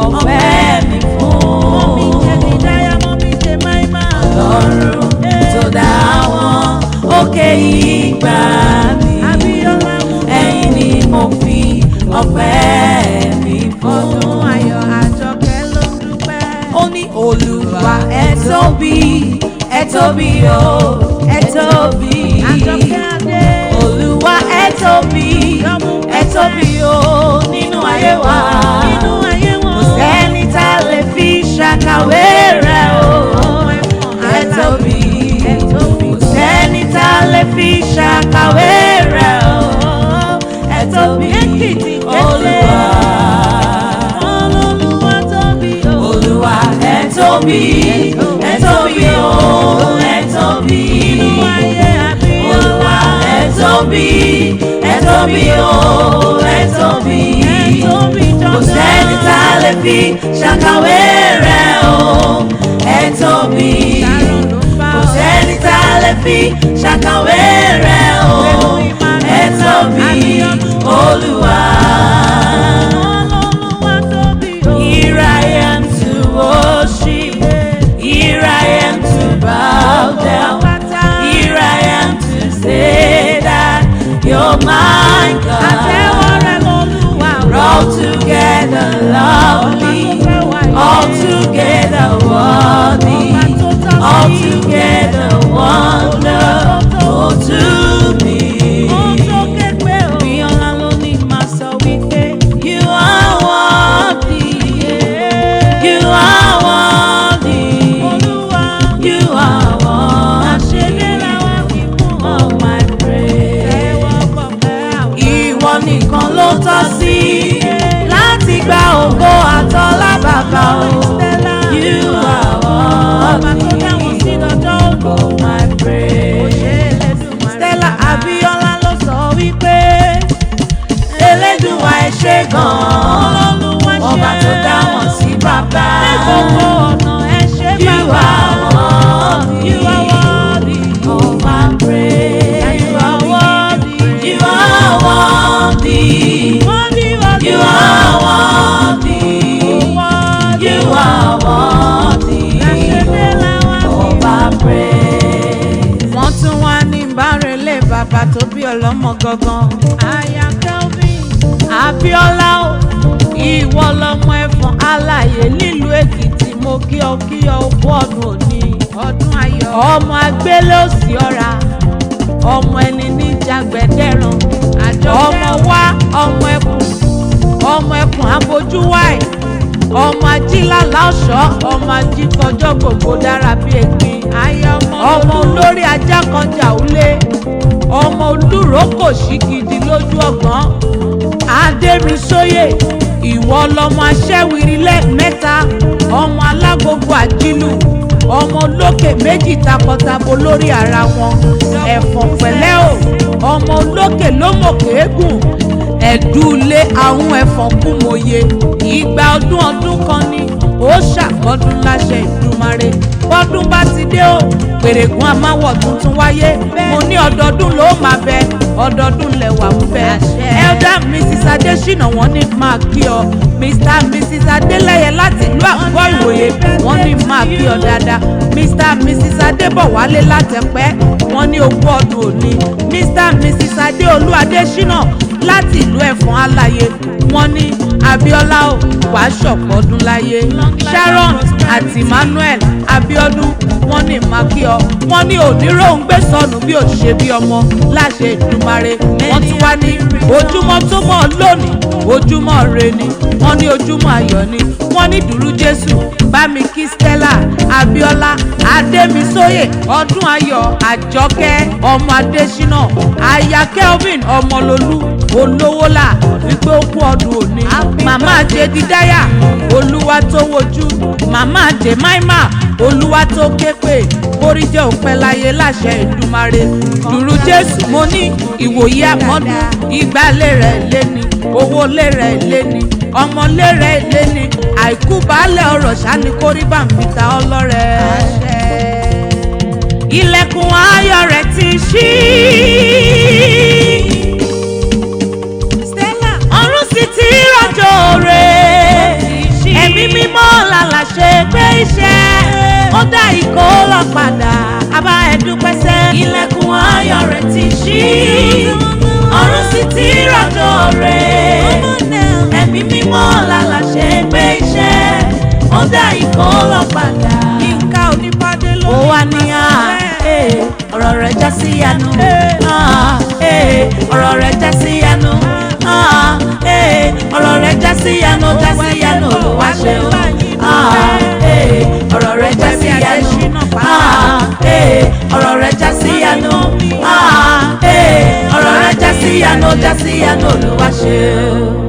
ọpẹ́ mi fún. Ọlọ́run tó dá àwọn òkè ìgbàanì, ẹ̀yin ni mo fi ọpẹ́ mi fún. Ó ní Olúwa, ẹ tóbi, ẹ tóbi o, ẹ tóbi. Olúwa, ẹ tóbi, ẹ tóbi o nínú ayé wa. Kò sẹ́ni tá a lè fi ṣàkàwé rẹ̀ o. Ẹ tóbi, kò sẹ́ni tá a lè fi ṣàkàwé rẹ̀ o. Ẹ tóbi, Olúwa. Olúwa, ẹ tóbi, ẹ tóbi o, ẹ tóbi. Olúwa, ẹ tóbi, ẹ tóbi o, ẹ tóbi. Kò sẹ́ni tá a lè fi ṣàkàwé rẹ̀ o, ẹ tóbi. Kò sẹ́ni tá a lè fi ṣàkàwé rẹ̀ o, ẹ tóbi, Olúwa. Here I am to worship. Here I am to bow down. Here I am to say that you're my God. All together lovely, all together worthy, all together wonderful to me. Bíọ́lá ló ní máa sọ wípé you are worthy, you are worthy, you are worthy of my praise. Ìwọ nìkan ló tọ́ sí láti gba ògo àtọlá, bàbá o. You are worthy of my praise. Stella Abiola ló sọ wípé Elédùwà, ẹ ṣé gan-an, ọba tó dá wọn sí, bàbá. You are worthy of my praise. You are worthy. You are worthy. You are worthy. You are worthy of my praise. Wọ́n tún wá ní bárẹ̀lẹ̀ bàbá tó bí ọlọ́mọ gangan. Aya Kelvin Abiola o, ìwọ lọmọ ẹ̀fọ̀n alàyè nílùú Èkìtì. Mo kí ọ, kí ọ kú ọdún òní. Ọdún ayọ̀. Ọmọ agbélé òsì ọ̀ra, ọmọ ẹni níjàgbẹ́dẹ́ràn, ọmọ wa, ọmọ ẹkùn, ọmọ ẹkùn abojúwáì, ọmọ ajílàlá ọ̀ṣọ́, ọmọ ajífọjọ́ gbogbo dára bí egbin, ọmọ olórí ajá kan jàúlé, ọmọ olúrókò ṣìgìdì lójú ọgbọ́n. Adémisóyè, ìwọ lọmọ aṣẹ́wìrì lẹ́ẹ̀mẹ́ta, ọmọ alágbogbo àjílù, ọmọ olókè méjì takọtabo lórí ara wọn, ẹ̀fọ̀n pẹ̀lẹ́ o, ọmọ olókè ló mọ̀kè égùn ẹ̀dúlé àwọn ẹ̀fọ̀n kú mòye. Ìgbà ọdún ọdún kan ni ó ṣàkọ́dún láṣẹ Ìdúmarè. Bọ́dún bá ti dé o, pèrègùn amáwọ̀ tuntun wáyé. Mo ní ọdọọdún ló máa bẹ, ọdọọdún lẹwà ń bẹ. Elder Mrs Adesina, wọ́n ní máa kí ọ. Mr and Mrs Adeleye láti ìlú Àgọ́ Ìwòye, wọ́n ní máa kí ọ dáadáa. Mr and Mrs Adébọ̀wálé látẹ̀pẹ́, wọ́n ní ogún ọdún òní. Mr and Mrs Adéolú Adésínà láti ìlú Ẹ̀fọ̀n Aláyé, wọ́n ní Abiola o, wàá ṣọ̀pọ̀ ọdún láyé. Sharon àti Emmanuel Abiodun, wọ́n ní makíọ, wọ́n ní oníròǹgbé sọnù bí òṣìṣẹ́ bí ọmọ láṣẹ Ìdúmarè. Wọ́n tún wá ní ojúmọ́ tó mọ́ lónìí, ojúmọ́ re ni, wọ́n ní ojúmọ́ ayọ̀ ni. Wọ́n ní dùrú Jésù bámi kí Stella Abiola Adémisóyè, ọdún ayọ̀, Àjọkẹ́ ọmọ Adésínà, aya Kelvin Ọmọlólú Olówólà, wípé ó kú ọdún òní. Màmá Jedidáyà Olúwa tó wojú, màmá Jemaima Olúwa tó ké pè, kórí jẹ́ òpẹ́ láyé láṣẹ Ìdúmarè. Dùrú Jésù, mo ní ìwòye àmọ́dún, ìgbàlẹ̀ rẹ̀ lé ní, owó lé rẹ̀ lé ní, ọmọlé rẹ̀ lé ní, àìkú baálẹ̀ ọ̀rọ̀ sani kórí bá ń fi ta ọlọ́rẹ̀. Ilẹ̀kùn ayọ̀ rẹ̀ ti ṣí. Stella. Ọ̀run sì ti rọ̀jò rẹ̀. Ẹ̀mí padà, abá ẹ dúpẹ́ sẹ́. Ilẹ̀kùn ayọ̀ rẹ̀ ti ṣí, ọ̀run sì ti rọ̀jò rẹ̀. Ẹ̀mí mímọ́ lálàṣẹ gbé iṣẹ́, ó dá ìkó lọ padà. Yínká Oníbádé ló Ó wá ní à, ee, ọ̀rọ̀ rẹ̀ já sí yanu. Ah, ee, ọ̀rọ̀ rẹ̀ já sí yanu. Ah, ee, ọ̀rọ̀ rẹ̀ já sí yanu, já sí yanu, Olúwa ṣe o. Ah, ee, ọ̀rọ̀ rẹ̀ já sí yanu. Ah, ee, ọ̀rọ̀ rẹ̀ já sí yanu. Ah, ee, ọ̀rọ̀ rẹ̀ já sí yanu, já sí yanu, Olúwa ṣe o.